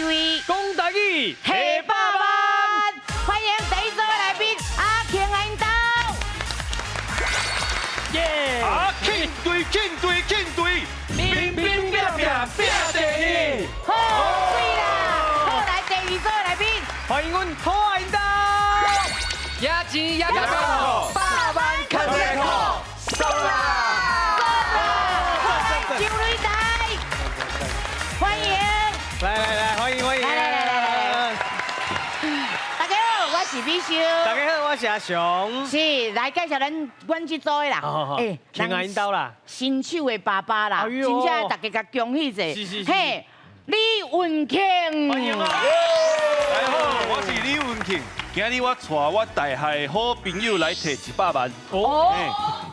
位，講台語，提百萬，歡迎第一組的來賓阿慶阿𪜶兜。耶！阿慶隊慶隊慶隊，乒乒拼拼拼第一，好，對啦，好，來第二組的來賓，歡迎阮兔仔𪜶兜，也錢也較高，百萬囥一箍，收啦！周女台，歡迎，來來來，歡迎歡迎，來來來來來，大家好，我是美秀，大家好，我是阿雄，是來介紹咱阮這組的啦，欸，慶阿𪜶兜啦，新手的爸爸啦，真正大家共恭喜者，是是是，嘿，李雲慶，歡迎啊！大家好，我是李雲慶，今日我帶我大學好朋友來提100萬。哦，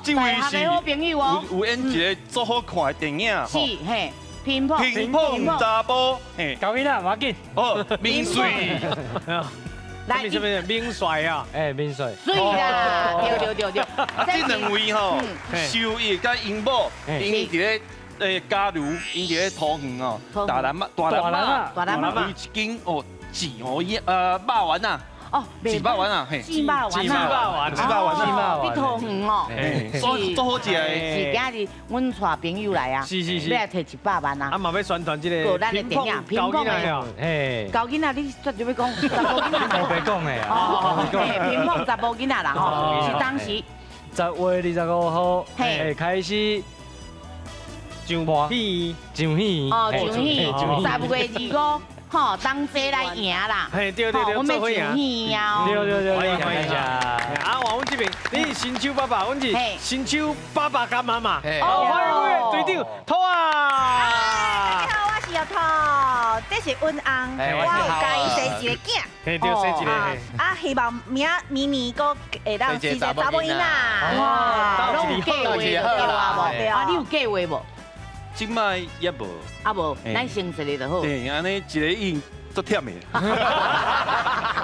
這位是好朋友哦，有演一個足好看的電影，是嘿，乒乓乒乓查埔，嘿，搞囡仔，無要緊，哦，面水，來，什麼面帥啊？哎，面帥，水啦，對對對對。啊，這兩位吼，秀逸佮𪜶某，𪜶佇咧嘉如，𪜶佇咧桃園哦，大南仔，大南仔，大南仔，有一間哦，錢哦，肉丸啊。哦，幾百萬啊，嘿，幾百萬啊，幾百萬，幾百萬啊，佇桃園哦，做做好食的。是今日阮帶朋友來啊，是是是，欲來提100萬啊，啊嘛欲宣傳這個咱的電影乒乓的，嘿，查某囡仔你絕對欲講，查某囡仔，我袂講的啊，嘿，乒乓查某囡仔啦吼，是當時10月25號，嘿，開始上戲，上戲，哦，上戲，10月25。吼，同齊來贏啦！嘿，對對對，我們上戲啊！對對對，歡迎歡迎啊！換阮這邊，你是新手爸爸，阮是新手爸爸佮媽媽。好，歡迎阮的隊長兔仔。大家好，我是阿兔，這是阮翁，我有共伊生一个囝。嘿，對，生一個。啊，希望明明年閣會當生一个查某囡仔。哇，攏有計劃對啊無？啊，你有計劃無？這擺也無，啊無，咱先一个就好。對，按呢一个已經足忝的。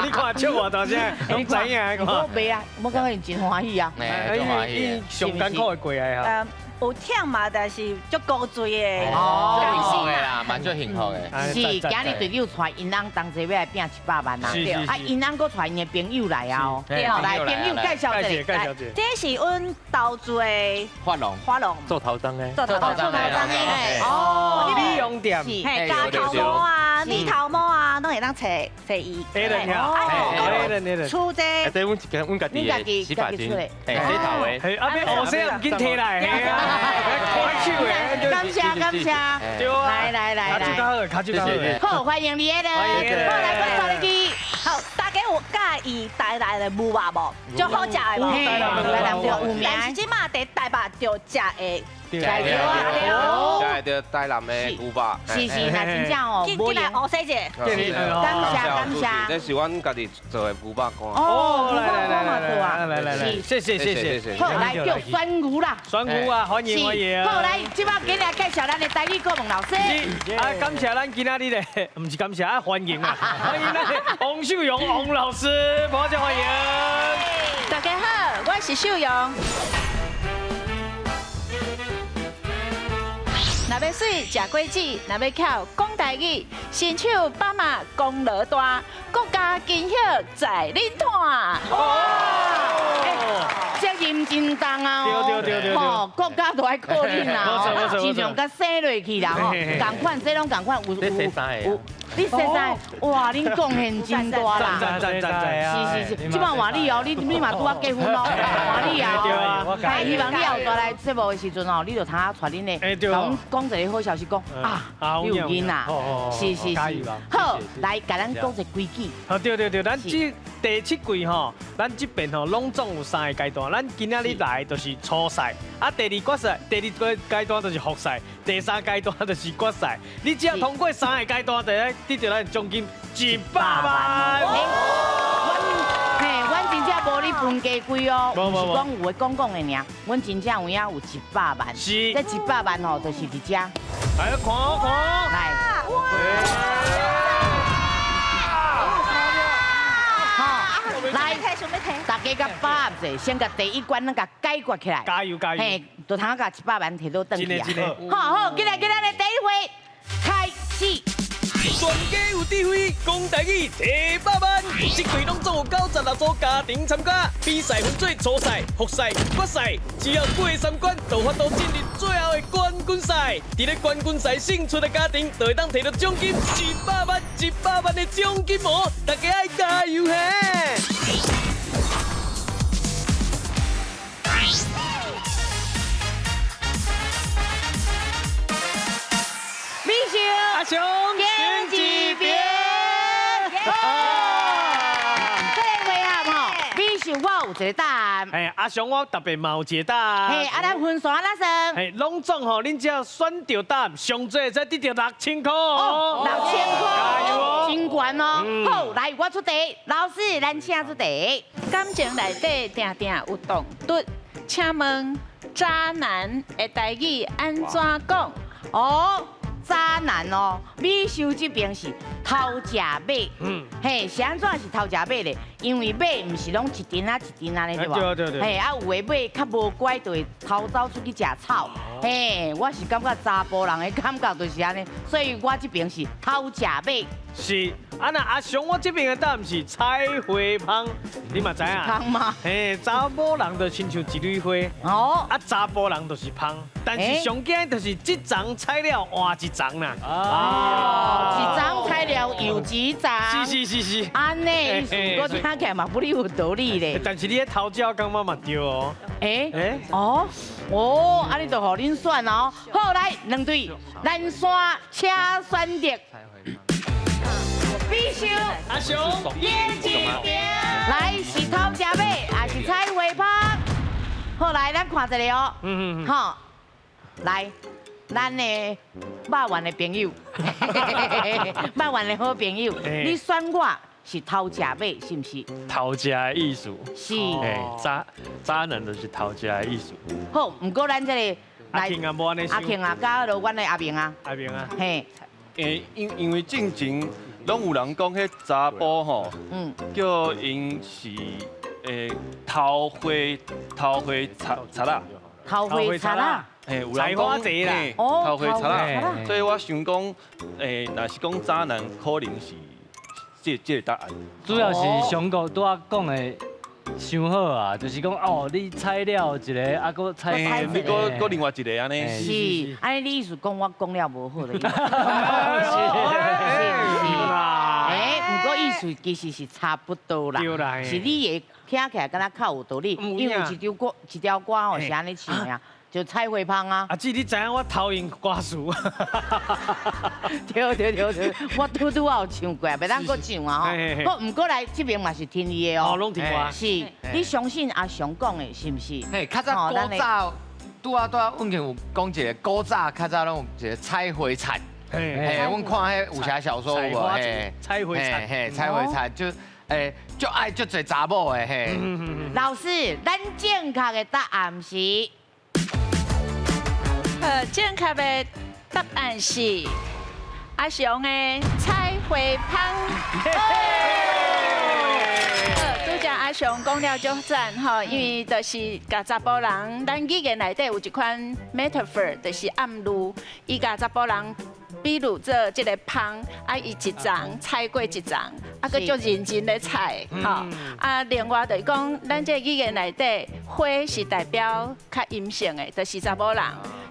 你看笑偌大聲，攏知影的。我袂啊，我感覺𪜶真歡喜啊。真歡喜。上艱苦的過來啊。有忝嘛，但是足高追的，哦，幸福的啦，蠻足幸福的。是，今日隊長帶𪜶翁同齊欲來拚100萬啊！啊，𪜶翁閣帶𪜶的朋友來啊！哦，來，朋友介紹一下，介紹一下。這是阮投資的發廊，發廊做頭燈的，做頭燈的，哦，美容店，嘿，剪頭毛啊，理頭毛啊，攏會當揣揣伊。哎，出這，這阮一間阮家己的洗髮精，嘿，洗頭的。嘿，啊，欲學洗毋緊提來。感謝感謝，來來來來，跤手較好，好，歡迎你的，好，來，我帶你去。好，大家有佮意台南的牛肉無？足好食的無？台南有名。但是這馬佇台北就食的。對對對，對台南的牛肉。是是，那真正哦，進來學洗者。感謝感謝。這是阮家己做的牛肉乾。哦，牛肉乾嘛做啊？來來來，謝謝謝謝。好，來叫酸牛啦。酸牛啊，歡迎歡迎。好，來，這擺今日介紹咱的台語顧問老師。啊，感謝咱今仔日的，毋是感謝啊，歡迎啊，歡迎咱的王秀蓉王老師，拍掌歡迎。大家好，我是秀蓉。若欲媠食果子，若欲巧講台語，新手爸媽功勞大，國家金葉在恁攤。哇！責任真重啊！對對對對，吼，國家都愛靠恁啊！真像共生落去啦吼，仝款這攏仝款，有有有。你實在哇，恁貢獻真大啦！是是是，這擺換你哦，你嘛拄仔結婚咯，換你啊！係希望你後蹛來節目的時陣哦，你就通啊帶恁的，共阮講一个好消息，講啊，你有囡仔，是是是，好，來共咱講一個規矩。好，對對對，咱這第七季吼，咱這邊吼攏總有三个階段，咱今仔日來就是初賽，啊，第二決賽，第二個階段就是複賽，第三階段就是決賽。你只要通過三个階段，就會得著咱獎金100萬。嘿，阮真正無咧分雞貴哦，毋是講有的講講的爾，阮真正有影有一百萬。是。這一百萬吼，就是佇遮。來，看看。來。哇！好，來，大家共把握者，先共第一關咱共解決起來。加油加油！嘿，就通共100萬提倒轉去啊！真的真的。好好，進來進來，第一回開始。全家有智慧，講台語提百萬。這季攏總有96組家庭參加，比賽分做初賽、複賽、決賽，只要過三關，就有法度進入最後的冠軍賽。佇咧冠軍賽勝出的家庭，就會當提到獎金一百萬、一百萬的獎金哦！大家愛加油嘿！美秀，阿雄，点一边。这个回合吼，美秀我有一个答案。哎，阿雄我特別嘛有一個答案。嘿，啊，咱分數按怎算？嘿，攏總吼，恁只要選著答案，上濟會使得著6000箍哦。6000箍，加油哦！真懸哦。好，來我出題，老師咱請出題。感情內底定定有動突，請問渣男的台語按怎講？哦。渣男哦，美秀這邊是偷食馬，嘿，是按怎是偷食馬咧？因為馬毋是攏一陣仔一陣按呢對無？對對對。嘿，啊有的馬較無乖，就會偷走出去食草。嘿，我是感覺查埔人的感覺就是按呢，所以我這邊是偷食馬。是，啊那阿雄我這邊的答案是采花蜂，你嘛知影？蜂嗎？嘿，查某人就親像一蕊花，哦，啊查埔人就是蜂，但是上驚就是這叢采了換一叢啦。哦，一叢采了又一叢。是是是是。按呢意思，我聽起來嘛不有道理咧。但是你彼頭鳥感覺嘛對哦。欸？哦，哦，按呢就予恁選哦。好，來兩隊，咱先請選擇。美秀，阿雄，点一边，來是偷食馬，還是采花蜂？好，來咱看一下哦。好，來，咱的肉丸的朋友，肉丸的好朋友，你選我是偷食馬，是毋是？偷食的意思。是。渣渣男就是偷食的意思。好，毋過咱這個阿慶啊，無按呢阿慶啊，佮落阮的阿明啊。阿明啊。嘿。欸，因為進前攏有人講彼查埔吼，叫𪜶是偷花偷花賊賊仔，偷花賊仔，嘿，有人講偷花賊仔，所以我想講，若是講渣男，可能是這個答案。主要是上個拄仔講的。傷好啊，就是講哦，你采了一個，啊，閣采你閣閣另外一個按呢？是，按呢你意思講我講了無好的意思。是是。欸，毋過意思其實是差不多啦。是你會聽起來敢若較有道理，因為有一條歌，一條歌吼是按呢唱的啊。就采花蜂啊！阿姊，你知影我偷用歌詞？對對對對，我拄拄仔有唱過，袂當閣唱啊吼。毋過來這邊嘛是聽伊的哦。哦，攏聽我。是，你相信阿雄講的，是毋是？嘿，較早古早拄仔拄仔，阮有講一個古早較早攏有一個采花賊。嘿，阮看彼武俠小說有無？嘿，采花賊，嘿，采花賊就欸，就愛足濟查某的嘿。老師，咱正確的答案是。正確的答案是阿雄的采花蜂。拄才阿雄講了足讚吼，因為就是共查埔人，咱語言內底有一款 metaphor，就是暗喻，伊共查埔人比喻做這个蜂，啊，伊一叢采過一叢，啊，閣足認真咧採，吼。啊，另外就是講，咱這个語言內底花是代表較陰性的，就是查某人。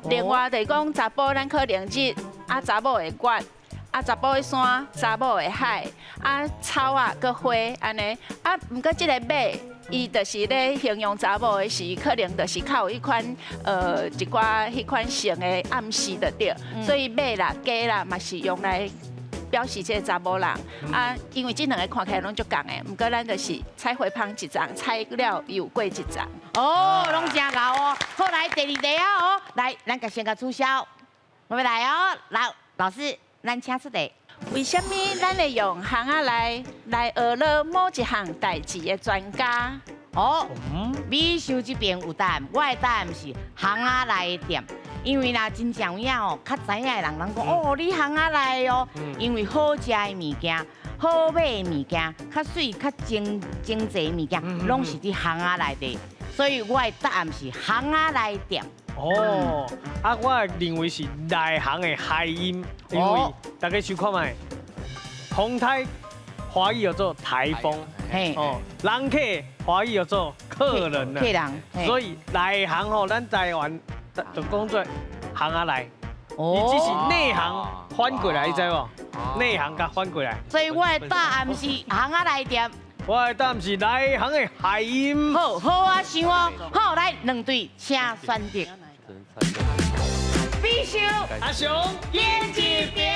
另外就是講，查埔咱可能日，啊，查某的月，啊，查埔的山，查某的海，啊，草啊，閣花按呢，啊，毋過這个馬，伊就是咧形容查某的時，可能就是較有彼款一寡彼款性的暗示就對，所以馬啦、雞啦嘛是用來表示這個查某人。啊，因為這兩個看起來攏足仝的，毋過咱就是采花蜂一叢，采了又過一叢。哦，攏真𠢕哦。好，來第二題啊哦，來，咱共先共取消，我欲來哦，老師，咱請出題。為啥物咱會用行仔來來學了某一項代誌的專家？哦，美秀這邊有答案，我的答案是巷仔內的店，因為若真正有影哦，較知影的人攏講哦，你巷仔內哦，因為好食的物件、好買的物件、較媠、較精精濟的物件，攏是佇巷仔內底，所以我的答案是巷仔內店。哦，啊，我認為是內行的諧音，因為大家想看覓，风台华语叫做台风，嘿，哦，人客华语叫做客人客人，所以内行吼，咱台湾就讲做行仔内，伊只是内行翻过来，你知無？内行共翻过来。所以我的答案是巷仔内店。我的答案是内行的谐音。好好啊，想哦，好来两队，请选择。美秀阿雄演一边。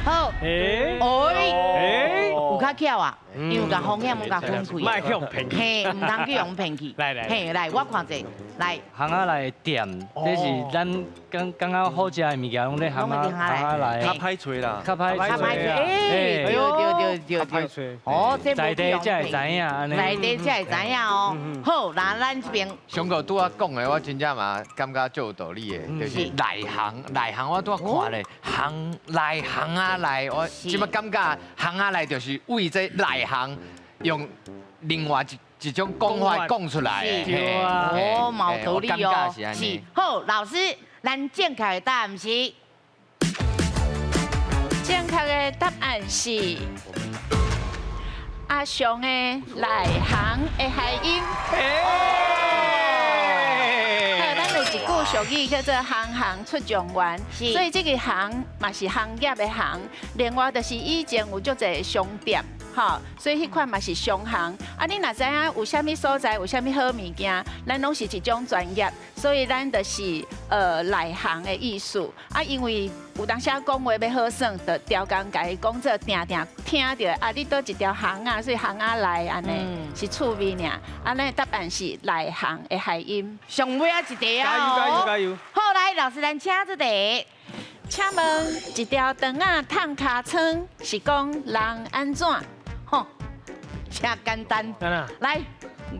好，哎，哎，有較巧啊，因為共風險攏共分開，莫去予騙去，嘿，毋通去予騙去。來來，嘿來，我看者，來，巷仔內店，這是咱感感覺好食的物件，攏咧巷仔巷仔內。較歹揣啦，較歹較歹揣，哎，對對對對對。哦，這在地才會知影，在地才會知影哦。好，那咱這邊。上個拄仔講的，我真正嘛感覺足有道理的，就是內行內行，我拄仔看咧，行內行仔內，我這擺感覺巷仔內就是為這內行用另外一種講法講出來的。對啊，哦，嘛有道理哦。是，好，老師，咱正確的答案是？正確的答案是阿雄的內行的諧音。咱有一句俗語叫做“行行出狀元”，所以這个行嘛是行業的行。另外就是以前有足濟商店，吼，所以彼款嘛是商行。啊，你若知影有啥物所在，有啥物好物件，咱攏是一種專業，所以咱就是內行的意思。啊，因為有當時講話欲好耍，就刁工共伊講做定定聽著啊，你佗一條巷仔，所以巷仔內按呢是趣味爾。啊，咱的答案是內行的諧音。上尾仔一題啊！加油加油加油！好，來老師，咱請這題。請問一條腸仔迵尻川是講人按怎？吼，真簡單。來，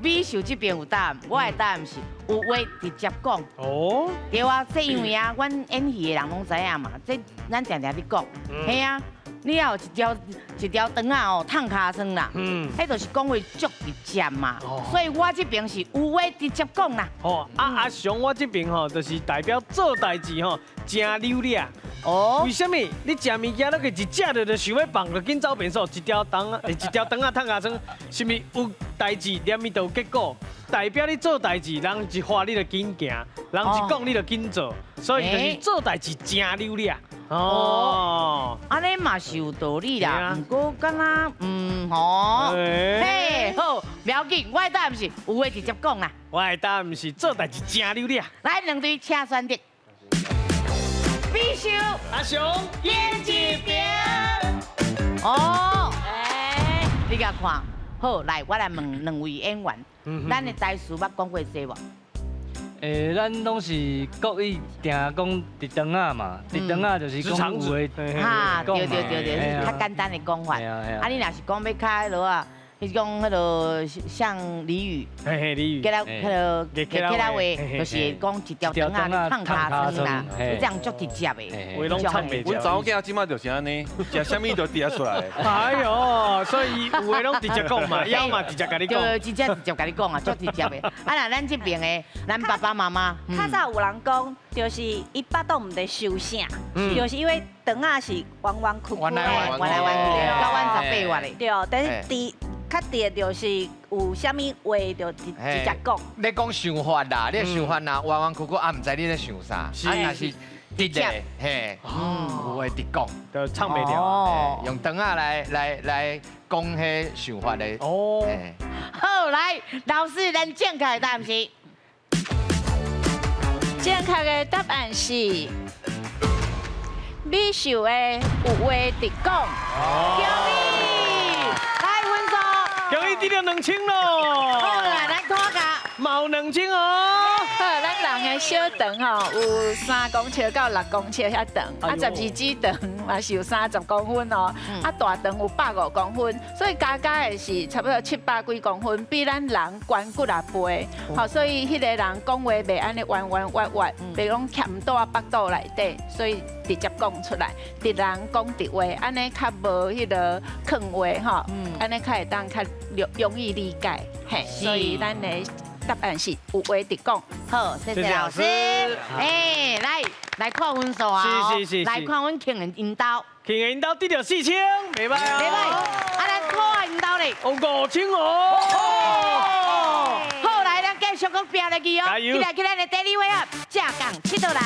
美秀這邊有答案，我的答案是有話直接講。哦。對啊，這因為啊，阮演戲的人攏知影嘛，這咱定定咧講。嘿啊，你也有一條一條腸仔哦，迵尻川啦。嗯。彼就是講話足直接嘛。所以我這邊是有話直接講啦。哦，啊阿雄，我這邊吼就是代表做代誌吼，誠溜掠。哦。為啥物？你食物件，你一食著就想欲放，就緊走便所，一條腸仔，一條腸仔迵尻川，是毋是有代誌，連伊就有結果？代表你做代誌，人一話你就緊行，人一講你就緊做，所以就是做代誌誠溜掠。哦，按呢嘛是有道理啦，毋過敢若吼，嘿，好，無要緊，我的答案是有話直接講啦。我的答案是做代誌誠溜掠。來，兩隊請選擇。美秀阿雄演一邊。哦，哎，你共看，好，來，我來問兩位演員，咱的台詞捌講過這無？欸，咱攏是國語定講直腸仔嘛，直腸仔就是講有話。哈，對對對對，較簡單的講法。啊，你若是講欲較彼落啊，彼種彼落像俚語，嘿嘿，俚語，客那個客家話，就是會講一條腸仔迵尻川啦，這樣足直接的。話攏唱袂阮查某囝這擺就是按呢，食啥物都直接出來。哎喲，所以有話攏直接講嘛，枵嘛直接共你講。對，直接直接共你講啊，足直接的。啊，若咱這邊的，咱爸爸媽媽，較早有人講，就是伊腹肚毋知受啥，就是因為腸仔是彎彎曲曲，彎來彎去，九彎十八彎的。對，但是佇較直就是有啥物話就直接講。你講想法啦，你的想法若彎彎曲曲，啊，毋知你咧想啥，啊，若是直的，嘿，有話直講，就唱袂牢。用腸仔來講彼想法的。哦。好，來，老師，咱正確的答案是？正確的答案是美秀的有話直講。恭喜！來分數。恭喜得著2000咯。好啦，來看下。嘛有2000哦。好，咱人的小腸吼有3公尺到6公尺遐長，啊十二指腸嘛是有30公分哦，啊大腸有150公分，所以加加的是差不多700幾公分，比咱人懸幾若倍。好，所以彼個人講話袂按呢彎彎彎彎，袂講徛倒仔腹肚內底，所以直接講出來，直人講直話，按呢較無彼个囥話吼，按呢較會當較容易理解，嘿，所以咱的答案是有話直講。好，謝謝老師。哎，來，来看分数啊！是是是，来看阮客人𪜶兜，客人𪜶兜得著4000，袂䆀啊！袂䆀。啊，咱可爱𪜶兜咧，哦5500。好，来，咱继续阁拼落去哦！加油！起来起来，来第二回合，正港佚佗人。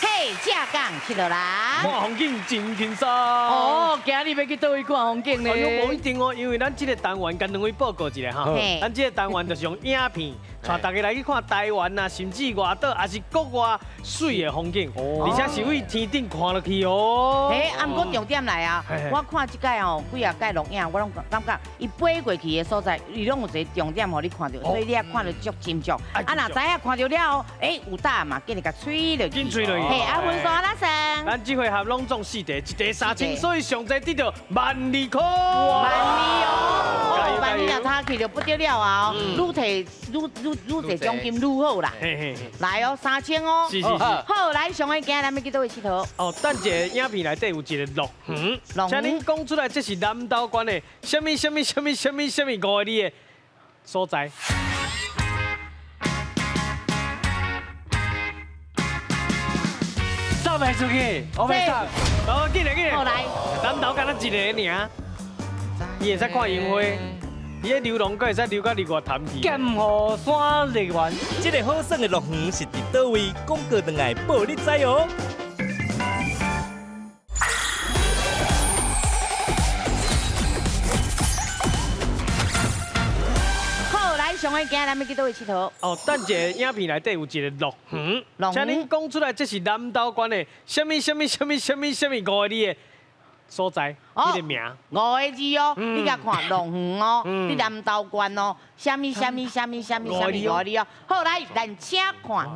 嘿，正港佚佗人。看风景真轻松。哦，今日欲去佗位看风景呢？哎呦，无一定哦，因为咱这个单元共两位报告一下哈。咱这个单元就是用影片，带大家来去看台湾啊，甚至外岛，也是国外媠的风景，而且是对天顶看落去哦。嘿，啊，毋过重点来啊，我看这届哦，几啊届录影，我拢感觉伊飞过去的所在，伊拢有一个重点，予你看著，所以你也看著足斟酌。啊，若知影看著了后，哎，有答案嘛，紧来共催落去。紧催落去。嘿，啊，分数按怎算？咱这回合拢总4题，1题3000，所以上济得著12000块。 12000哦，12000若差去就不得了啊！愈提愈愈愈济奖金愈好啦。来哦，3000哦。是是是。好，来上个今咱欲去佗位𨑨迌？哦，等一下影片内底有一个乐园，请恁讲出来，这是南投县的啥物啥物啥物啥物啥物5个字的所在。送袂出去，我袂送。哦，紧来紧来。好来。南投敢若一个尔，伊会使看樱花，伊个流浪阁会使流到日月潭去。剑湖山乐园，这个好耍的乐园是伫佗位？广告转来报你知哦。好，来上个今咱欲去佗位𨑨迌？哦，等一下影片内底有一个乐园，请恁讲出来，这是南投县的啥物啥物啥物啥物啥物5个字的所在，彼个名。5个字哦，你共看乐园哦，伫南投县哦，啥物啥物啥物啥物啥物5个字哦。好，来，咱请看。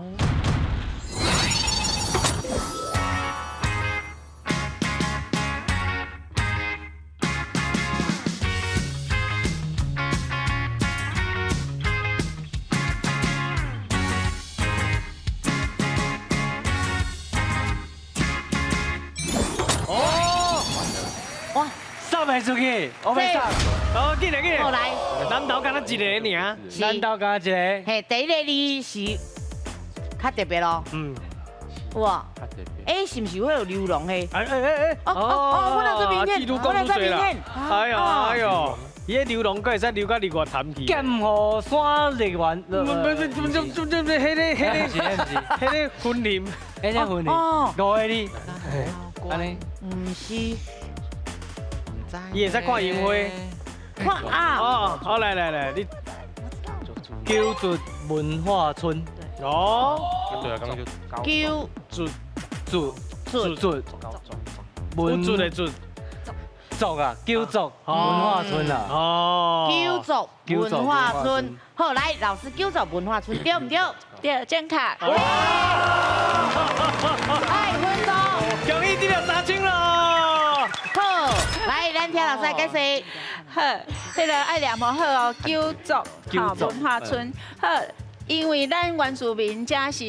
哇，送袂出去，我袂送。哦，紧来紧来。好来，南投敢若一个尔。南投敢若一个。嘿，第一个字是较特别咯。哇。哎，是毋是会有流浪的？哎哎哎哎。哦哦哦，我来这明天，我来这明天。哎呦哎呦，伊个流浪阁会使流到日月潭去。剑湖山乐园。不不不不不不，彼个彼个彼个云林，彼个云林。哦。5个字。按呢？毋是。伊会使看樱花。看啊！哦，好来来来，你九族文化村。哦。对啊，刚刚就九族族族族文族的族族啊，九族文化村啊。哦。九族文化村。好，来老师，九族文化村对毋对？对，正确。哎，分数。恭喜得著3000咯。好，来，咱听老师来解释。好，彼个爱念好哦，九族吼文化村。好，因为咱原住民遮是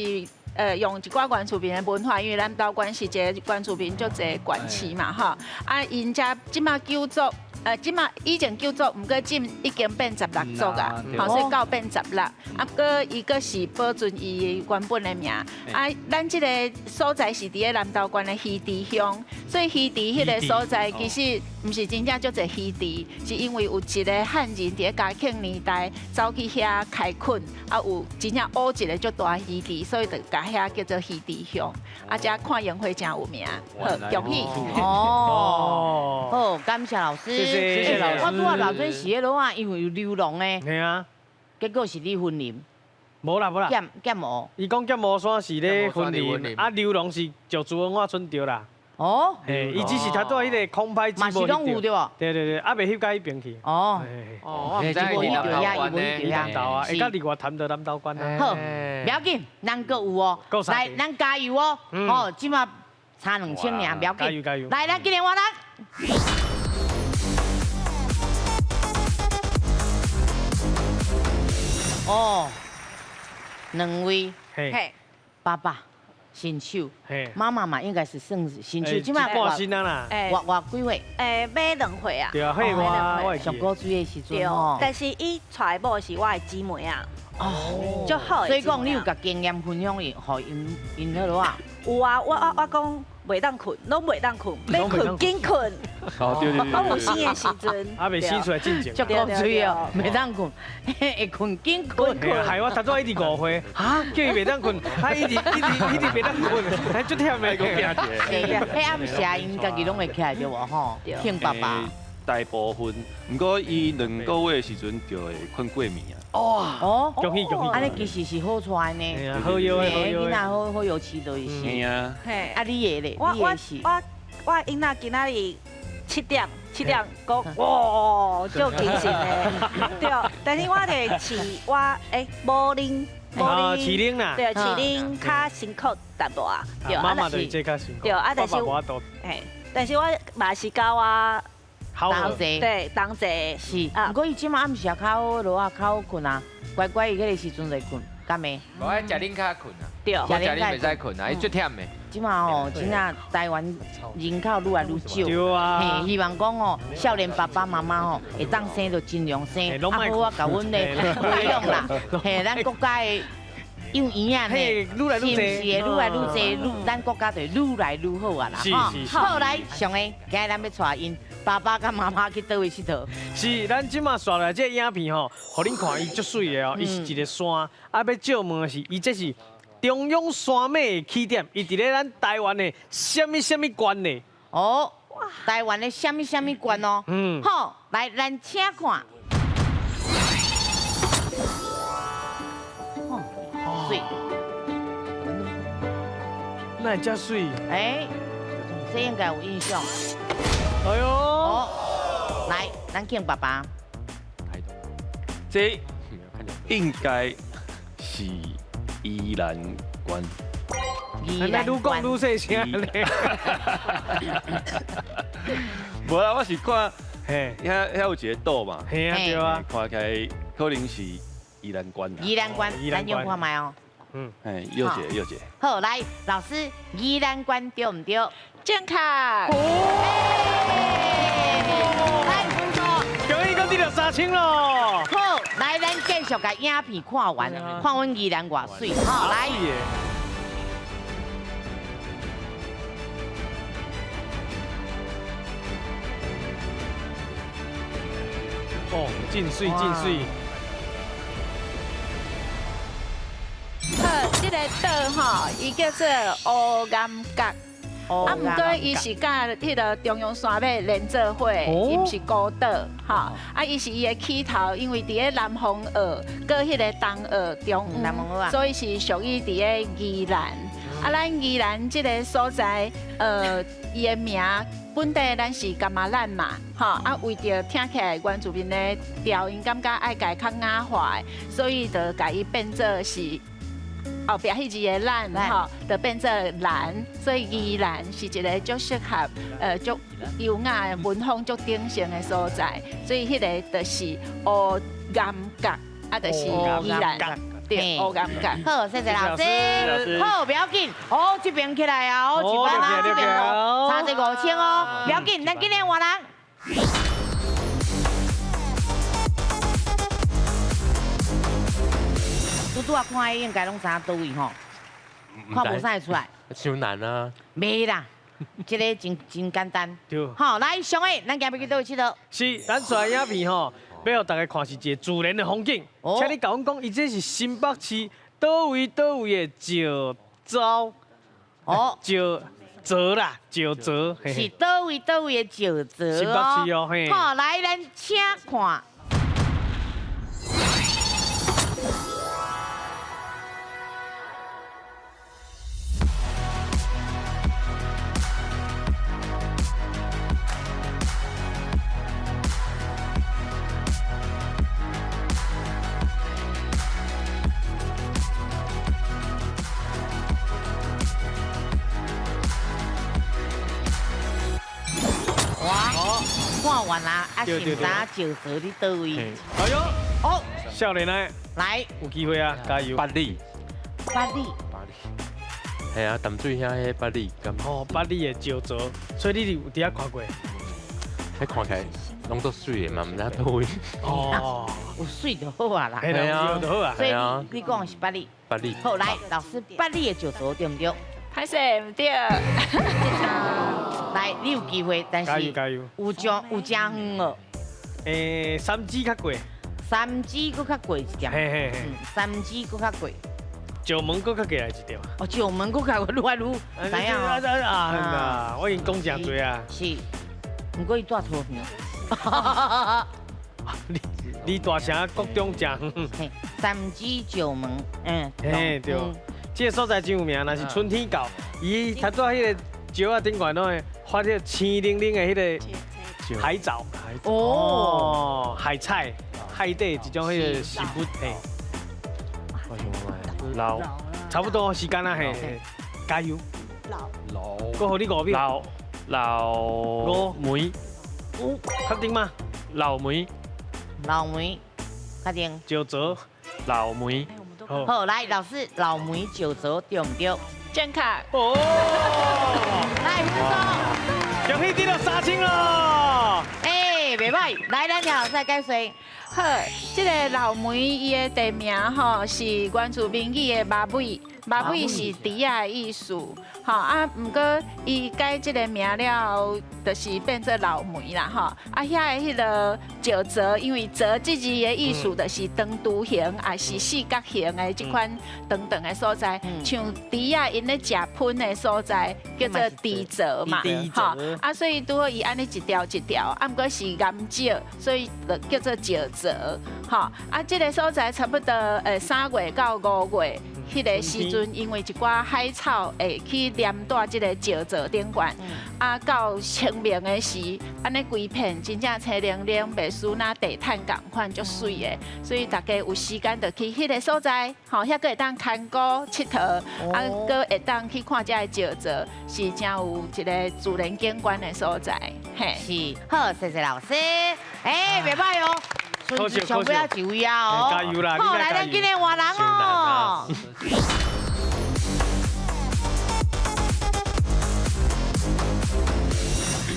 用一寡原住民的文化，因为咱投县是一个原住民足济县市嘛吼。啊，𪜶遮这马九族。这马以前九族，毋过今已经变16族啊，吼，所以到变16。啊，阁伊阁是保存伊原本的名。啊，咱这个所在是伫咧南投县的鱼池乡，所以鱼池彼个所在其实毋是真正足济鱼池，是因为有一个汉人伫咧嘉庆年代走去遐开垦，啊有真正挖一个足大鱼池，所以就共遐叫做鱼池乡。啊，遮看樱花真有名，好，恭喜。哦，好，感谢老师。谢谢老师。我拄仔偌阵时彼落啊，因为有流浪的。嘿啊。结果是伫云林。无啦无啦。剑湖。伊讲剑湖山是咧云林，啊流浪是石柱文化村对啦。哦。嘿，伊只是他拄仔彼个空拍机嘛是拢有对无？对对对，啊袂翕到彼边去。哦。哦，我毋知伊伫南投县呢。南投啊，会到日月潭就南投县啊。好，不要紧，咱阁有哦。来，咱加油哦。哦，这马差2000尔，不要紧。加油加油。来，咱今年换人。哦，两位，嘿，爸爸，新手，媽媽嘛應該是算新手，這馬半新啊啦，偌偌幾歲？買2歲啊。對啊，嘿我上古水的時陣吼。但是伊娶某是我的姊妹啊。哦，足好。所以講你有共經驗分享伊，予𪜶𪜶好囉啊？有啊，我講袂當睏，攏袂當睏，欲睏緊睏。哦，對對對。我有生的時陣。啊，未生出來進前。足古錐哦，袂當睏，會睏緊睏。害我頭拄一直誤會，哈，叫伊袂當睏，啊，一直一直一直袂當睏，還足忝的。閣驚一下。彼暗時𪜶家己攏會起來對無吼？聽爸爸。大部分，毋過伊2個月的時陣就會睏過暝啊。哦，恭喜恭喜！按呢其實是好帶呢，好藥的，好藥的。囡仔好好藥飼就是。是啊。啊，你的咧？你的是？我囡仔今仔日7點7點講，哇，足精神的，對。但是我就飼我母奶，母奶，飼奶啦。對，飼奶較辛苦淡薄仔。對，媽媽就是這較辛苦。對，啊，但是，但是我嘛是教我。同齊，對，同齊是。毋過伊這馬暗時也較好落啊，較好睏啊，乖乖伊彼个時陣就睏，敢袂？無愛食奶較睏啊，對，食奶袂使睏啊，伊足忝的。這馬吼，真正台灣人口愈來愈少，對啊，嘿，希望講吼，少年爸爸媽媽吼，會當生就盡量生，啊好啊，共阮咧培養啦，嘿，咱國家的幼兒啊呢，愈來愈濟，是毋是會愈來愈濟，咱國家就愈來愈好啊啦，吼。好，來上个，今日咱欲帶𪜶爸爸佮媽媽去佗位𨑨迌？是，咱這馬紲來這個影片吼，予恁看伊足媠的哦，伊是一个山，啊，欲借問的是，伊這是中央山脈的起點，伊佇咧咱台灣的啥物啥物縣呢？哦，台灣的啥物啥物縣哦？嗯，好，來，咱請看。媠，哪會遮媠？欸，這應該有印象。哎喲，來，咱敬爸爸。這應該是宜蘭縣。宜蘭縣。愈講愈細聲咧。無啦，我是看，嘿，遐有一個島嘛。嘿啊，對啊。看起來可能是宜蘭縣。宜蘭縣，咱用看覓哦。嗯，哎，又姐又姐。好，來，老師，宜蘭縣對毋對？正確。來，分數。恭喜講得了3000咯。好，來，咱繼續共影片看完，看阮宜蘭偌媠。好，來。哦，真媠真媠。好，這個島吼，伊叫做烏岩角。啊，毋過伊是佮彼个中央山脈連做伙，伊毋是孤島，吼。啊，伊是伊的起頭，因為佇咧南風澳，佮彼个東澳中央，所以是屬於佇咧宜蘭。啊，咱宜蘭這个所在，伊的名本地咱是柑仔蘭嘛，吼。啊，為著聽起來原住民的調，𪜶感覺愛共較雅化的，所以就共伊變做是。後壁彼字的蘭吼，就變做蘭，所以宜蘭是一个足適合，足優雅文風足鼎盛的所在，所以彼个就是烏岩角，啊，就是宜蘭，對，烏岩角。好，謝謝老師。好，不要緊，哦，這邊起來啊，哦，一班啊，這邊哦，差這5000哦，不要緊，咱今日換人。拄拄仔看伊應該攏知影佗位吼，看無啥會出來。傷難啊！袂啦，這个真真簡單。對。好，來上個，咱今日欲去佗位𨑨迌？是，咱紲影片吼，欲予大家看是一个自然的風景。請你共阮講，伊這是新北市佗位佗位的石槽？哦，石槽啦，石槽。是佗位佗位的石槽。新北市哦，嘿。好，來，咱請看。看完啊，啊是毋知影石槽佇佗位？哎喲，哦，少年的，來，有機會啊，加油！八里，八里，八里，係啊，淡水遐迄八里敢。哦，八里的石槽，所以你有佇遐看過？彼看起來攏足媠的嘛，毋知佗位。哦，有媠就好啊啦。係啊，就好啊。所以你講的是八里。八里。好，來，老師，八里的石槽對毋對？歹勢毋對。來，你有機會，但是加油加油。有真有真遠哦。三指較過。三指閣較過一點。嘿嘿嘿。三指閣較過。石門閣較過來一點。哦，石門閣較愈來愈知影啊！我已經講誠濟啊。是，毋過伊住桃園。離大城國中誠遠。三指石門，嗯。嘿對，這個所在真有名，若是春天到，伊頭拄仔彼個石仔頂懸攏會發彼個青靈靈的彼個海藻。哦。海菜，海底一種彼個食物嘿。老，差不多時間啦嘿，加油。老。老。閣予你5秒。老老梅。確定嗎？老梅。老梅，確定。石槽。老梅。好，來，老師，老梅石槽對毋對？正確。哦。來，分數。恭喜得到3000咯。欸，袂歹，來，咱聽老師來解說。好，這个老梅伊的地名吼是原住民語的馬尾，馬尾是豬仔的意思，吼啊，毋過伊改這个名了後，就是變做老梅啦，吼啊，遐的彼个石槽，因為槽這字的意思就是長雛形，也是四角形的這款長長的所在，像豬仔𪜶咧食糞的所在，叫做豬槽嘛，吼啊，所以拄好伊按呢一條一條，啊，毋過是岩石，所以就叫做石槽。吼啊，這个所在差不多3月到5月，彼个時陣，因為一寡海草會去黏在這個石槽頂懸，啊，到清明的時，按呢規片真正青靈靈，袂輸若地毯仝款足媠的，所以大家有時間就去彼个所在，吼，遐閣會當牽鼓𨑨迌，啊，閣會當去看這个石槽，是真有一个自然景觀的所在，嘿。是，好，謝謝老師，欸，袂歹哦。上尾仔一位啊哦，加油啦！好，來，咱今日換人哦。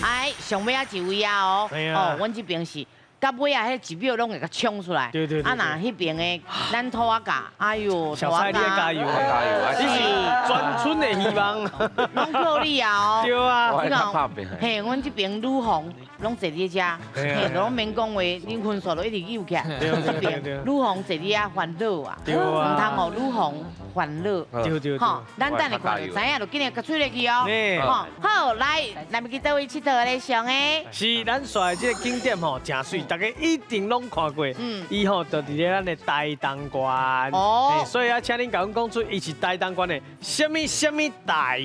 哎，上尾仔一位啊哦，哦，阮這邊是到尾啊，彼一秒攏會共衝出來。對對對。啊，若彼邊的咱土仔甲，哎喲，小蔡你要加油，加油！你是全村的希望。攏靠你啊哦。對啊。我較拍拼。嘿，阮這邊女紅攏坐佇遮，嘿，攏免講話，恁分數都一直扭起來。對對對。女紅坐佇遐煩惱啊，對啊。毋通予女紅煩惱。對對。吼，咱等下看就知影，就緊來共吹落去哦。吼，好，來，咱欲去佗位𨑨迌咧上的？是，咱紲的這个景點吼，誠媠，大家一定攏看過。伊吼就佇咧咱的台東縣。哦。所以啊，請恁共阮講出，伊是台東縣的啥物啥物台？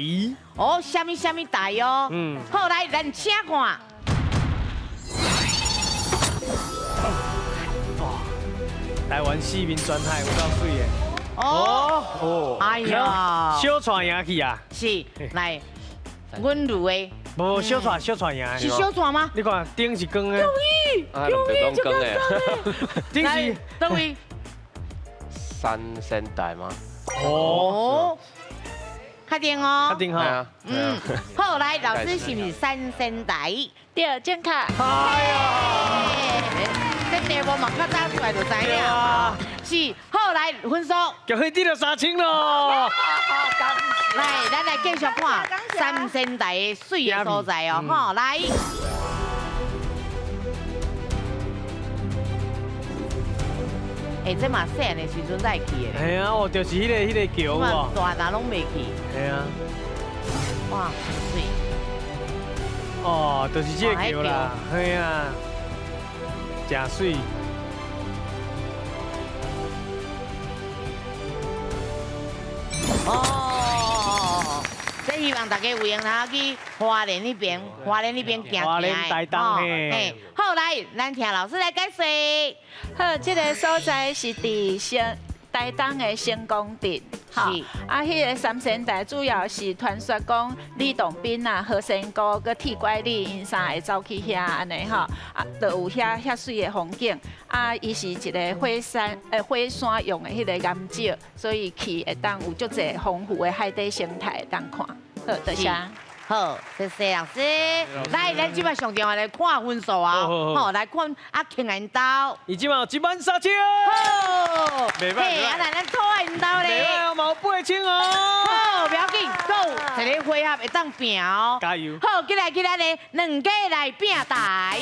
哦，啥物啥物台哦。嗯。好，來，咱請看。台灣四面全海有夠媠的。哦。哦。哎呀。小蔡贏去啊。是，來，阮女的。無小蔡，小蔡贏。是小蔡嗎？你看頂是光的。終於，終於就光的。頂是佗位？三仙台嗎？哦。確定哦。確定哈。嗯。好，來，老師是毋是三仙台？對，正確。哎呀。這題目嘛較早出來就知影。是，好，來分數。恭喜得到3000咯。來，咱來繼續看三仙台的媠的所在哦，吼，來。欸，這嘛細漢的時陣才會去的。係啊，哦，就是彼个橋哦。大大攏袂去。係啊。哇，媠。哦，就是這个橋啦，係啊，誠媠。哦，這希望大家有閒通去花蓮那邊，花蓮那邊行行。花蓮台東嘿。好，來，咱聽老師來解說。好，這个所在是佇台東的成功鎮。吼，啊，彼个三仙台主要是传说讲李洞宾啊、何仙姑阁铁拐李𪜶三个走去遐按呢吼，啊，就有遐遐媠的风景。啊，伊是一个火山，火山用的彼个岩石，所以去会当有足济丰富的海底生态会当看。好，多谢。好，谢谢老师。来，咱这摆上重要来看分数啊，好，来看阿庆𪜶兜。伊这摆有13000。好，嘿，啊来咱土仔𪜶兜咧。袂歹哦，嘛有8000哦。好，不要紧，阁有一个回合会当拼哦。加油。好，起来起来咧，两家来拼台。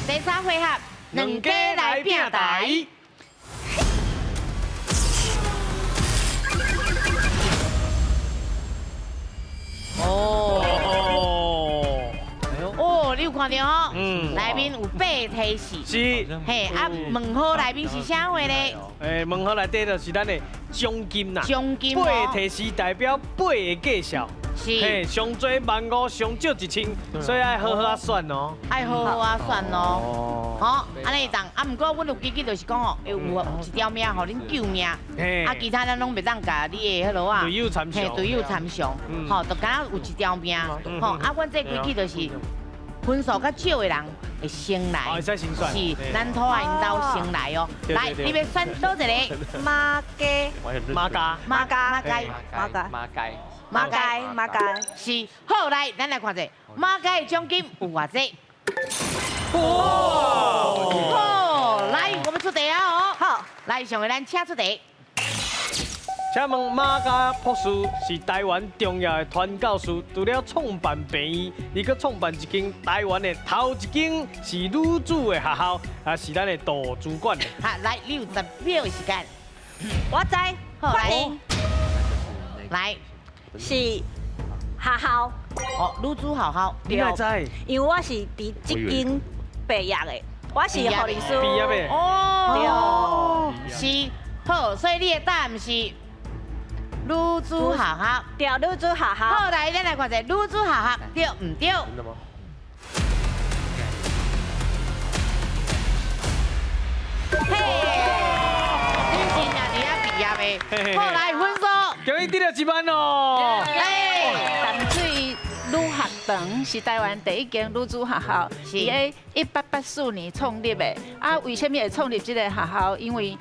第三回合，两家来拼台。哦哦，你有看到哦？嗯，内面有八提示。是。嘿，啊，问号内面是啥货咧？问号内底就是咱的奖金啦。奖金。八提示代表八个介绍。是。嘿，上济15,000，上少1000，所以爱好好啊选哦。爱好好啊选哦。好，按呢当啊，毋过阮有规矩就是讲哦，有一条命，予恁救命。啊，其他咱拢袂当共你的彼落啊。队友参详。嘿，队友参详。吼，就敢若有一条命。吼，啊，阮这规矩就是分数较少的人会先来。会使先选。是，咱土仔𪜶兜先来哦。来，你欲选佗一个？马家。马家。马家。马家。马家。马家。马家。马家。是，好，来，咱来看者，马家的奖金有偌济？哇！好，来，我们出题啊！哦，好，来，上个咱请出题。请问马家博士是台湾重要的传教士，除了创办病院，伊阁创办一间台湾的头一间是女子的学校，也是咱的图书馆。好，来，你有10秒的时间。我知，欢迎。来，是学校。哦，女子学校。你哪知？因为我是伫这间毕业的，我是护理师。毕业的。哦。是，好，所以你的答案是女子学校。对，女子学校。好，来，咱来看一下女子学校对毋对？真的吗？嘿，你真正伫遐毕业的。好，来分数。恭喜得了1万哦！哎，淡水女学堂是台湾第一间女子学校，是喺1884年创立的。啊，为什么会创立这个学校？因为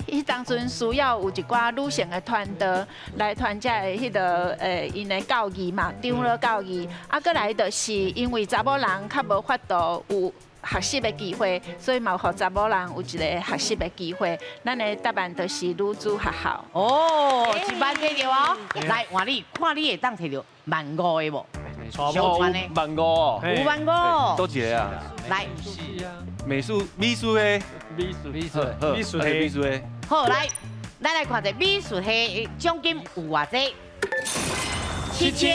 彼当阵需要有一寡女性的传道来传这个彼个𪜶的教义嘛，长老教义。啊，阁来就是因为查某人较无法度有学习的机会，所以嘛，予查某人有一个学习的机会。咱的答案就是女子学校。哦，1万摕著哦。来，换你，看你会当摕著15,000的无？小川的15,000哦，有15,000。多一个啊？来，美术美术的，美术美术美术的美术的。好，来，咱来看一下美术系奖金有偌济？7000，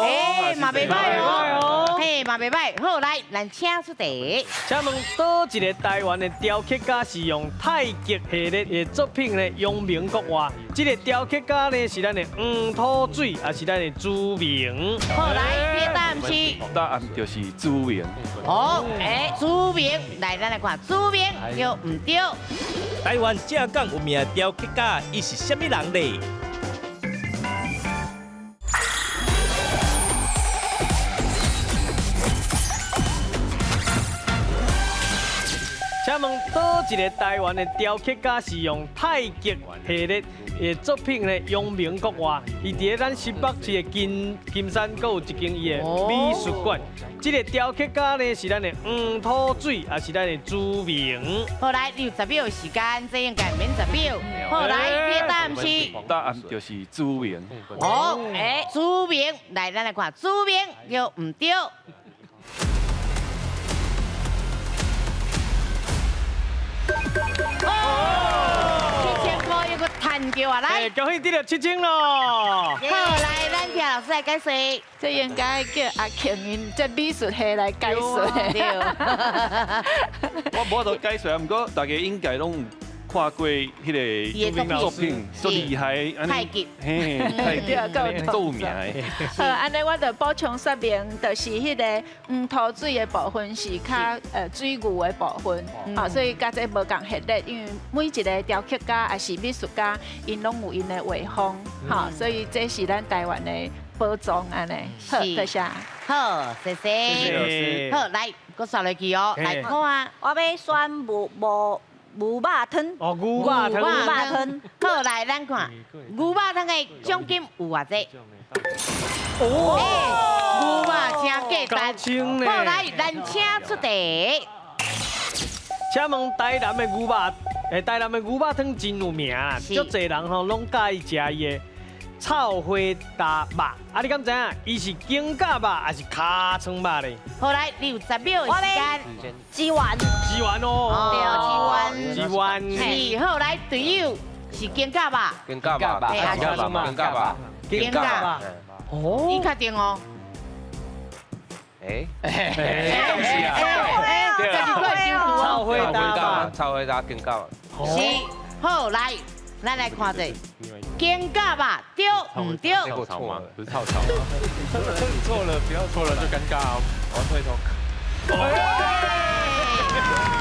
哎，嘛袂歹哦，嘿，嘛袂歹。好，来，咱请出题。请问佗一个台湾的雕刻家是用太极系列的作品呢扬名国外？这个雕刻家呢是咱的黄土水，还是咱的朱明？好，来，你的答案是？答案就是朱明。好，哎，朱明，来，咱来看朱明对毋对？台湾正港有名的雕刻家，伊是啥物人呢？请问佗一个台湾的雕刻家是用太极系列的作品呢扬名国外？伊伫咧咱新北市的金山，阁有一间伊的美术馆。这个雕刻家呢是咱的黄土水，还是咱的朱明？好，来，你有10秒的时间，这应该免10秒。好，来，你的答案是？答案就是朱明。好，朱明，来，咱来看朱明对毋对？哦，7000块又阁赚著啊！来，恭喜得了7000咯！好，来，咱听老师来解说。这应该叫阿庆𪜶这美术系来解说。对。我无法度解说啊，毋过大家应该拢有看過彼个作品，足厲害，太極，嘿，太極，足有名的。好，按呢我就補充說明，就是彼个黃土水的部分是較水牛的部分，啊，所以佮這無仝系列，因為每一个雕刻家抑是美術家，𪜶攏有𪜶的畫風，哈，所以這是咱台灣的寶藏按呢。好，多謝。好，謝謝。好，來，閣紲落去哦，來看啊，我欲選無無。牛肉湯，哦，牛肉湯，牛肉湯，好，來，咱看牛肉湯的獎金有偌濟？哦，牛肉真簡單。好，來，咱請出題。請問台南的牛肉，台南的牛肉湯真有名啦，足濟人吼攏佮意食伊的臭火焦肉。啊，你敢知影？伊是肩胛肉抑是尻川肉咧？好，來，你有10秒的時間。雞丸。雞丸哦。對，雞丸。雞丸。是，好，來，隊友是肩胛肉。肩胛肉。肩胛肉。肩胛肉。肩胛。哦。你確定哦？哎。是啊。臭火焦，臭火焦肩胛。是，好，來，咱來看者。肩胛肉對毋對？臭草嗎？不是臭草。錯了，不要錯了就尷尬哦。我要退頭。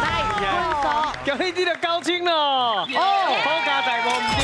來，分數。恭喜你就高清咯！哦，好佳哉無毋對。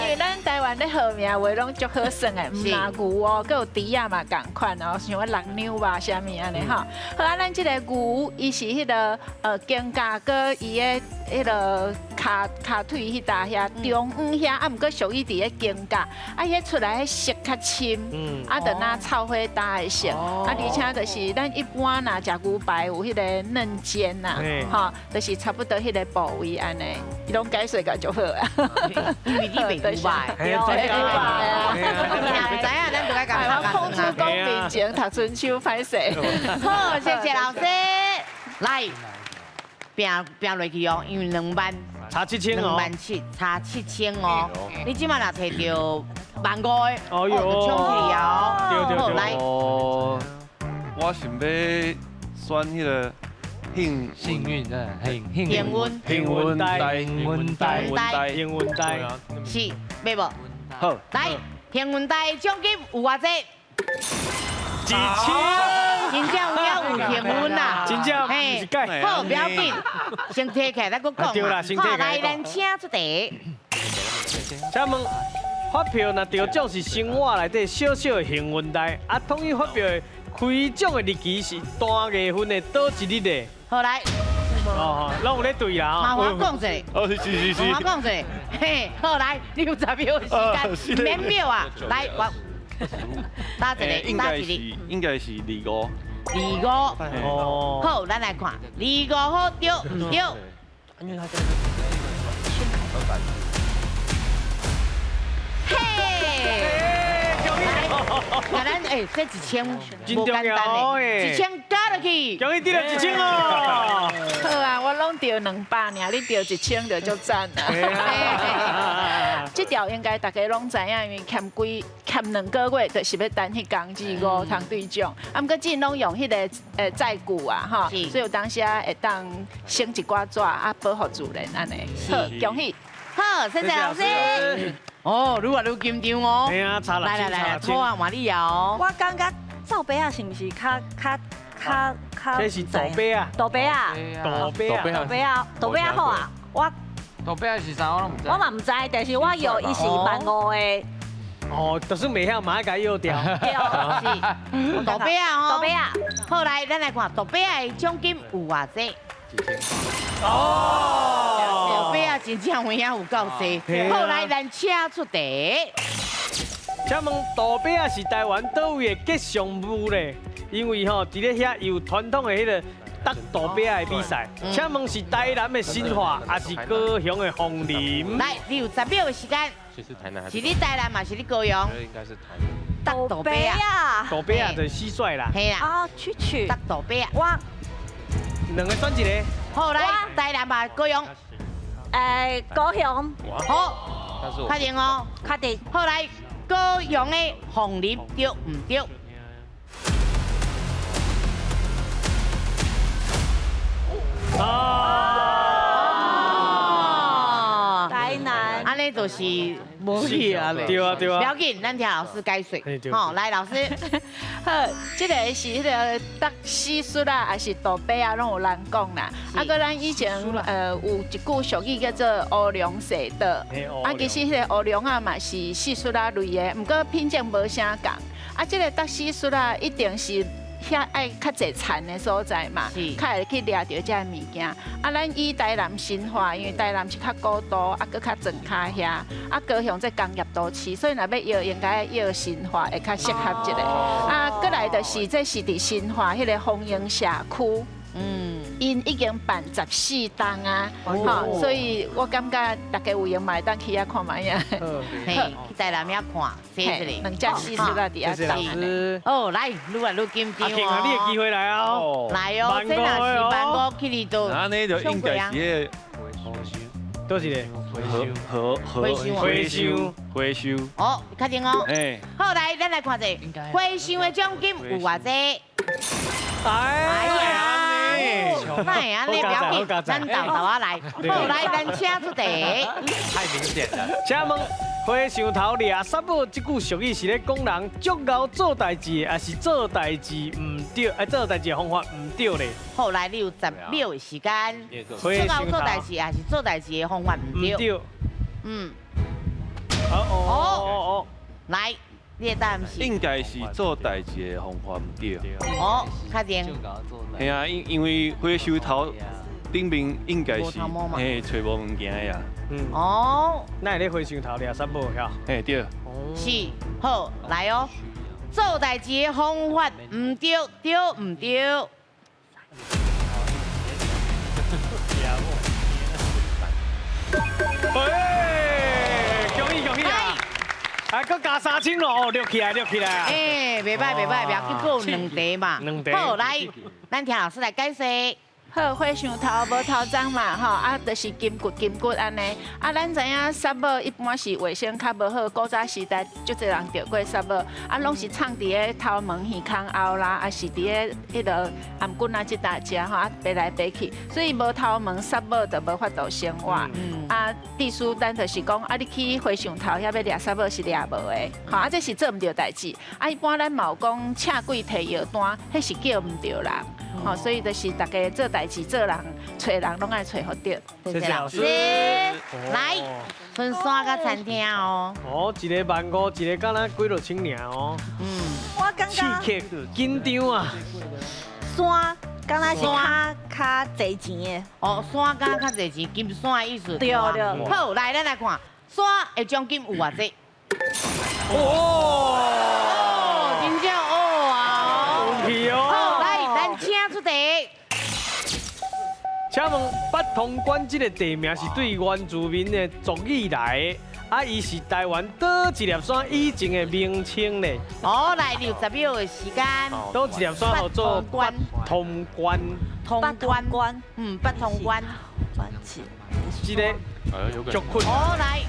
因為咱台灣咧號名話攏足好算的，毋但牛哦，閣有豬仔嘛仝款哦，像我人牛吧啥物按呢吼。好啊，咱這個牛，伊是彼个肩胛閣伊的彼个跤跤腿彼搭遐中央遐，啊，毋過屬於佇咧肩胛，啊，彼出來彼色較深，啊，就若臭火焦的色，啊，而且就是咱一般若食牛排有彼個嫩煎呐，吼，就是差不多彼個部位按呢，伊攏解釋甲就好啊。因為你袂牛排，對，你若毋知影，咱就愛共我孔子講面前讀春秋歹勢。好，謝謝老師。來，拼拼落去哦，因為2萬差7000哦，2.7萬，差7000哦。你這馬若提著15000的，哦，就衝起哦。好，來。我想欲選彼个幸幸運的幸幸運幸運袋幸運袋幸運袋，是，欲無？好，來，幸運袋獎金有偌濟？1000。真正有影有幸運啦！真正是蓋。好，不要緊，先提起來，咱閣講。對啦，先提起來。好，來，咱請出題。請問發票若得獎是生活內底小小的幸運袋，啊，統一發票的開獎的日期是單月份的佗一日咧？好，來。哦，攏有咧對啦。麻煩講者。哦，是是是。麻煩講者。嘿，好，來，你有10秒時間，免秒啊，來，我打一個，打一個。應該是25。 25。哦。好，咱來看，25號對毋對？嘿。來，咱欸，這1000無簡單嘞，1000加落去。恭喜得了1000哦！好啊，我攏著200爾，你著1000就足讚啦。這條應該大家攏知影，因為欠幾欠2個月，就是欲等彼工25通對獎。啊，毋過這攏用彼个載具啊，吼，所以有當時啊會當省一寡紙啊，保護自然按呢。好，恭喜！好，謝謝老師。哦，愈來愈緊張哦。來來來，好啊，換你哦。我感覺臭白仔是毋是較較較較？這是杜白仔。杜白仔。杜白仔。杜白仔，杜白仔好啊。我。杜白仔是啥？我攏毋知。我嘛毋知，但是我藥伊是15,000的。哦，就是袂曉嘛愛共伊藥掉。對，是。杜白仔哦。杜白仔。好，來，咱來看杜白仔的獎金有偌濟？哦，杜白仔真正有影有夠濟。好，來，咱請出題。請問杜白仔是台灣佗位的吉祥物咧？因為吼，佇咧遐有傳統的彼个搭杜白仔的比賽。請問是台南的新化，抑是高雄的鳳林？來，你有10秒的時間。是台南，是你台南嘛？是你高雄？應該是台南。搭杜白仔，杜白仔就是蟋蟀啦。嘿啦。啊，蛐蛐。搭杜白仔。我兩個選一個。好，來，台南嘛，高雄。高雄。好，確定哦。確定。好，來，高雄的鳳林對毋對？哦。呢就是無去啊咧。對啊對啊。不要緊，咱聽老師解說。好，來老師。好，這個是彼个竹死術啊，還是杜伯啊，攏有人講啦。啊，閣咱以前有一句俗語叫做“烏龍踅倒”，啊，其實彼个烏龍啊嘛是蟋蟀仔類的，毋過品種無啥仝。啊，這個竹死術啊，一定是遐愛較濟田的所在嘛，較會去掠著這个物件。啊，咱以台南新化，因為台南是較古都，啊，閣較莊跤遐，啊，高雄這工業都市，所以若欲藥，應該藥新化會較適合一下。啊，閣來就是這是佇新化彼个豐英社區。𪜶已經辦14冬啊，吼，所以我感覺大家有閒嘛會當去遐看覓啊。嘿，去台南遐看，謝謝你。兩隻蟋蟀啊，佇遐等。哦，來，愈來愈緊張哦。阿慶啊，你的機會來啊！來哦，這若是萬五去你都。按呢就應該是倒一個？和和回收回收。哦，確定哦。哎。好，來，咱來看者，回收的獎金有偌濟？哎呀，哪會按呢，不要緊，咱豆豆仔來。好，來，咱請出題。太明顯了。請問和尚頭掠虱母這句俗語是咧講人足𠢕做代誌，抑是做代誌毋對？哎，做代誌的方法毋對咧？好，來，你有10秒的時間。足𠢕做代誌，抑是做代誌的方法毋對？嗯。哦哦哦。來。你的答案是？應該是做代誌的方法毋對。哦，確定。係啊，因為和尚頭頂面應該是嘿揣無物件的啊。嗯。哦。哪會咧和尚頭掠虱母遐？嘿對。是，好，來哦。做代誌的方法毋對，對毋對？哎，恭喜恭喜啊！啊，閣加3000咯，掠起來，掠起來啊！哎，袂歹袂歹，袂要緊，閣有兩題嘛。兩題。好，來，咱聽老師來解釋。好，和尚頭無頭鬃嘛，吼，啊，就是金骨金骨按呢。啊，咱知影虱母一般是衛生較無好，古早時代足濟人著過虱母，啊，攏是藏佇咧頭毛耳孔後啦，啊是佇咧彼落頷頸仔這搭食吼，啊，爬來爬去，所以無頭毛虱母就無法度生活。啊，意思咱就是講，啊，你去和尚頭遐欲掠虱母是掠無的，吼，啊，這是做毋著代誌。啊，一般咱嘛有講請鬼提藥單，彼是叫毋著人。吼，所以就是大家做代誌、做人、揣人，攏愛揣予著。謝謝老師。來，春山佮餐廳哦。哦，一个萬五，一個敢若幾落千爾哦。嗯。我感覺。刺激，緊張啊。山，敢若是較濟錢的。哦，山敢較濟錢，金山的意思。對對。好，來，咱來看山的獎金有偌濟？哦。哦，真正哦啊。有趣哦。好，來，咱請出題。請問八通關這个地名是對原住民的族語來的，啊，伊是台灣佗一粒山以前的名稱咧？哦，來，你有10秒的時間。佗一粒山號做八通關。通關。嗯，八通關。這个足困。哦，來。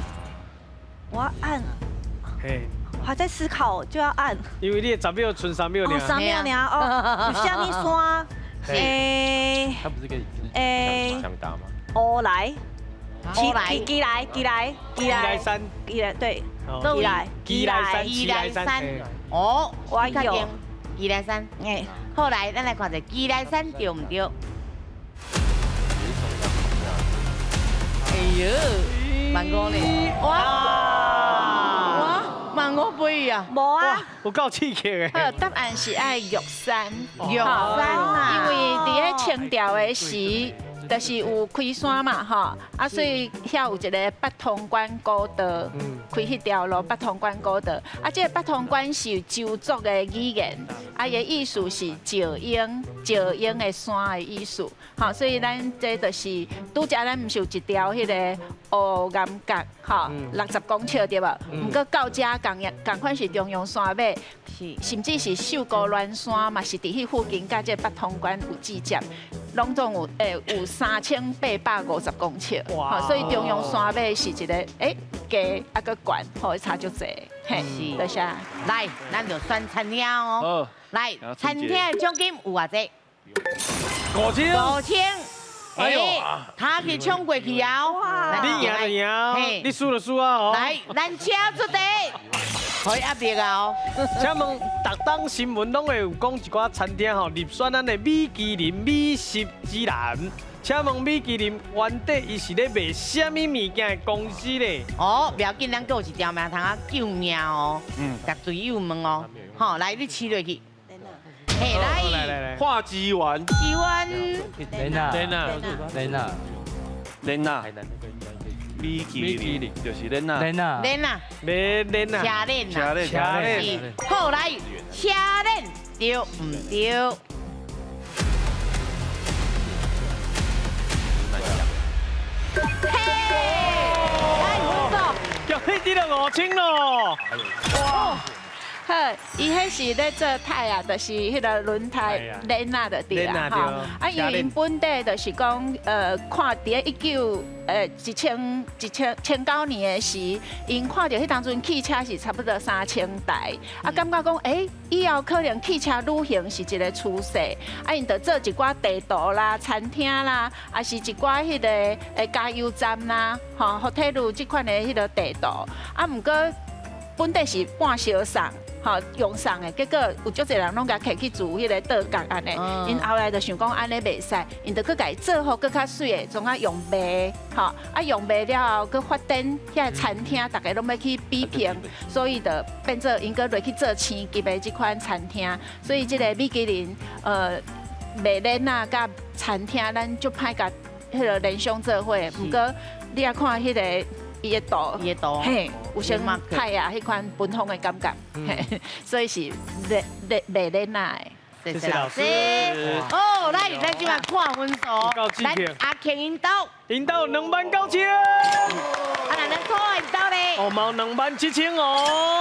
我要按。嘿。我還在思考，就要按。因為你的10秒賰3秒爾。哦，3秒爾哦，有啥物山？欸，他不是跟你搶答嗎？烏來，基來，基來，基來山，基來，對，基來，基來山，基來山，哦，我有，基來山，哎，好來，咱來看一下基來山對毋對？哎呦，萬五呢？哇！萬五倍啊！無啊，有夠刺激的。好，答案是愛玉山，玉山啊，因為佇咧清朝的時，就是有開山嘛，吼，啊，所以遐有一个八通關古道，開彼條路八通關古道。啊，這個八通關是周族的語言，啊，伊的意思是石英，石英的山的意思。吼，所以咱這就是拄才咱毋是有一條彼个烏岩角，吼，60公尺對無？毋過到遮仝款是中央山脈，甚至是秀姑巒山嘛，是佇彼附近，佮這八通關有直接。攏總有有3850公尺，吼，所以中央山脈是一個低啊閣懸，吼差足濟，嘿，多謝。來，咱就選餐廳哦。來，餐廳的獎金有偌濟？5000。5000。哎呦，他去冲过去啊！你赢就赢，你输就输啊！来，咱请出题，可以压力啊！哦。请问，逐当新闻拢会有讲一寡餐厅吼入选咱的米其林美食指南。请问米其林原底伊是咧卖啥物物件的公司咧？哦，不要紧，咱阁有一条命通啊救命哦。共队友问哦。好，来，你试落去。嘿，来来来，华之丸。之丸。莲娜，莲娜，莲娜，莲娜。米其林就是莲娜。莲娜。莲娜。莲娜。车链车链。车链。好，来，车链对毋对？嘿，来，分数。恭喜得了5000咯！哇！好，伊彼是咧做胎啊，就是彼个轮胎链仔就对啦吼。啊，因为𪜶本地就是讲，看伫咧一九一千一千千九年的时，𪜶看著彼当阵汽车是差不多3000台，啊，感觉讲，以后可能汽车旅行是一个趋势，啊，𪜶就做一寡地图啦、餐厅啦，啊是一寡彼个加油站啦，吼，福铁路这款的彼个地图，啊，毋过本地是半相送。吼，用送的，结果有足济人拢共摕去做彼个倒角按呢，𪜶后来就想讲按呢袂使，𪜶就阁共伊做予阁较媠的，总啊用卖，吼，啊用卖了后，阁发展遐餐厅，逐家拢欲去比拼，所以就变做𪜶阁落去做星级的这款餐厅，所以这个米其林，卖链仔佮餐厅，咱足歹共彼个联想做伙，毋过你也看彼个。伊的图，伊的图，嘿，有啥太啊，彼款奔放的感觉，嘿，所以是卖卖链仔的。谢谢老师。哦，来，咱这摆看分数，咱阿庆𪜶兜，𪜶兜29000。啊，那咱可爱𪜶兜咧？哦，嘛27000哦。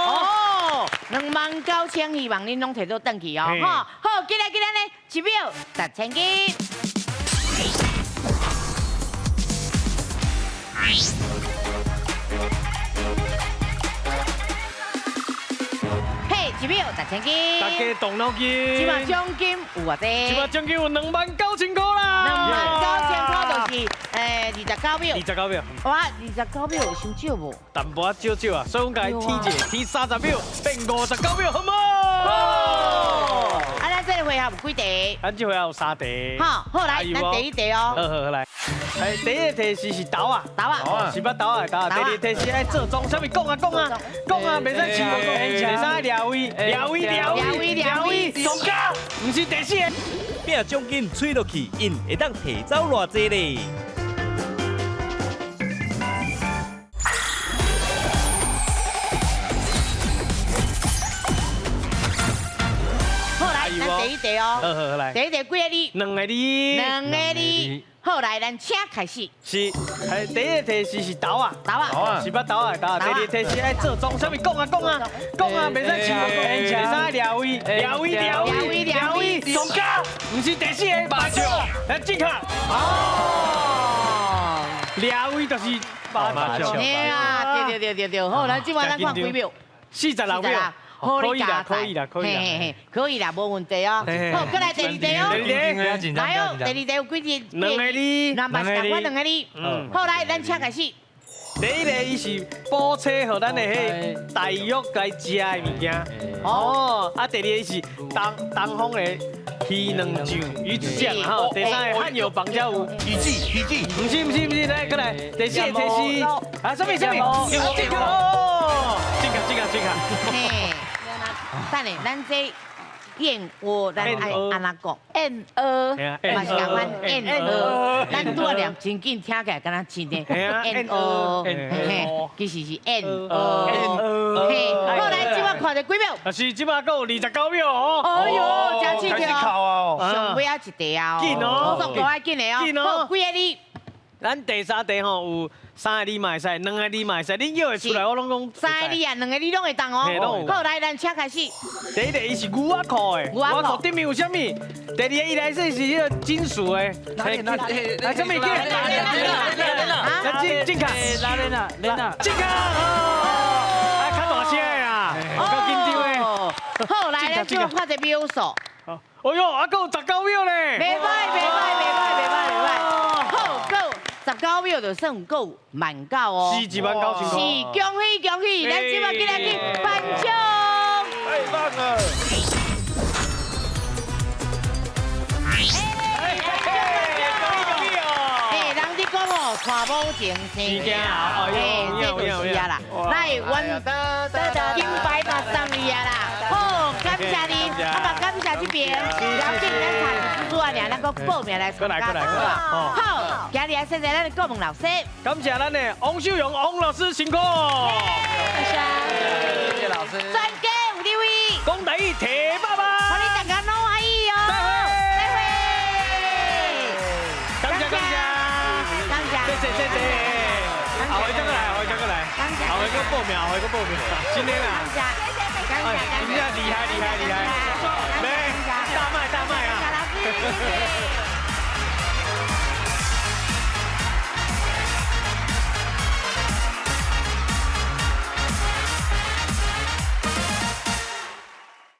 哦，29000，希望恁拢提到转去哦。好，好，今日今日呢，一秒值千金。嘿，一秒值千金，大家动脑筋。这马奖金有偌济？这马奖金有29000块啦。29000块就是29秒。29秒。哇，29秒有伤少无？淡薄仔少少啊，所以阮共伊天一下，天30秒，变59秒，好无？啊，咱这个回合有几题？咱这回合有3题。好，好来，咱第一题哦。好好来。第一个提示是豆仔，豆仔，是捌豆仔的豆仔。第二提示爱做庄，啥物讲啊讲啊，讲啊，袂使试，袂使掠位，掠位，掠位，掠位，庄家，毋是第四个。拼奖金吹落去，𪜶会当提走偌济咧？好来，咱第一题哦。好好来。第一题几个字？2个字。2个字。好来，咱请开始。是，第一个提示是豆仔，豆仔，是捌豆仔的豆仔。第二提示爱做庄，啥物讲啊讲啊，讲啊，袂使试，袂使掠位，掠位，掠位，掠位，庄家，毋是第四个，麻将，来进卡。哦，掠位就是麻将。对啊，对对对对对，好，咱这摆咱看几秒？46秒。可以啦，可以啦，可以啦，可以啦，无问题哦。好，过来第二题哦。来哦，第二题有几字？2个字。两个字，我2个字。好，来，咱请开始。第一个，伊是补车予咱的彼大约来食的物件。哦，啊，第二个是东东方的鱼卵酱、鱼子酱吼。第三个汉药房才有鱼子，鱼子。毋是毋是毋是，来过来。第四个提示啊，啥物啥物？这个哦，这个这个这个。等下，咱这燕窝，咱爱按怎讲？燕窝，嘛是共款燕窝。咱拄仔念真紧，听起来敢若真的。燕窝，嘿，其实是燕窝。嘿，好来，这摆看著几秒？啊是，这摆阁有29秒哦。哎呦，真刺激哦！上尾仔一题啊，紧哦，速度爱紧的哦。好，几个字？咱第三题吼有3个字嘛会使，2个字嘛会使，你叫会出来，我拢讲。3个字啊，2个字拢会当哦。好，来，咱请开始。第一个伊是牛仔裤的，牛仔裤顶面有啥物？第二个伊内底是彼个金属的。来，来，啥物？来，进进卡。拉链啊，链啊。进卡哦，啊，较大声的啊，够紧张的。好，来，咱就看这秒数。哎呦，啊，阁有19秒咧。袂歹，袂歹，袂歹，袂歹，袂歹。19秒就算夠滿九哦。是1万9000塊。是，恭喜恭喜！咱這擺今日去頒獎。太棒了！娶某情生囝，哎，這就是啊啦。來，阮金牌嘛送你啊啦。好，感謝你，啊嘛感謝這邊，了解咱茶室主啊，爾，咱閣報名來參加，好。好，今日謝謝咱的顧問老師，感謝咱的王秀榮王老師辛苦。謝謝，謝謝老師。專家有你位，講台語提爸爸，予你大家攏歡喜哦。再會，感謝感謝。謝謝謝謝，後回再過來，後回再過來，後回閣報名，後回閣報名，今天啊，謝謝，感謝，真正厲害厲害厲害，來，大賣大賣啊！謝謝。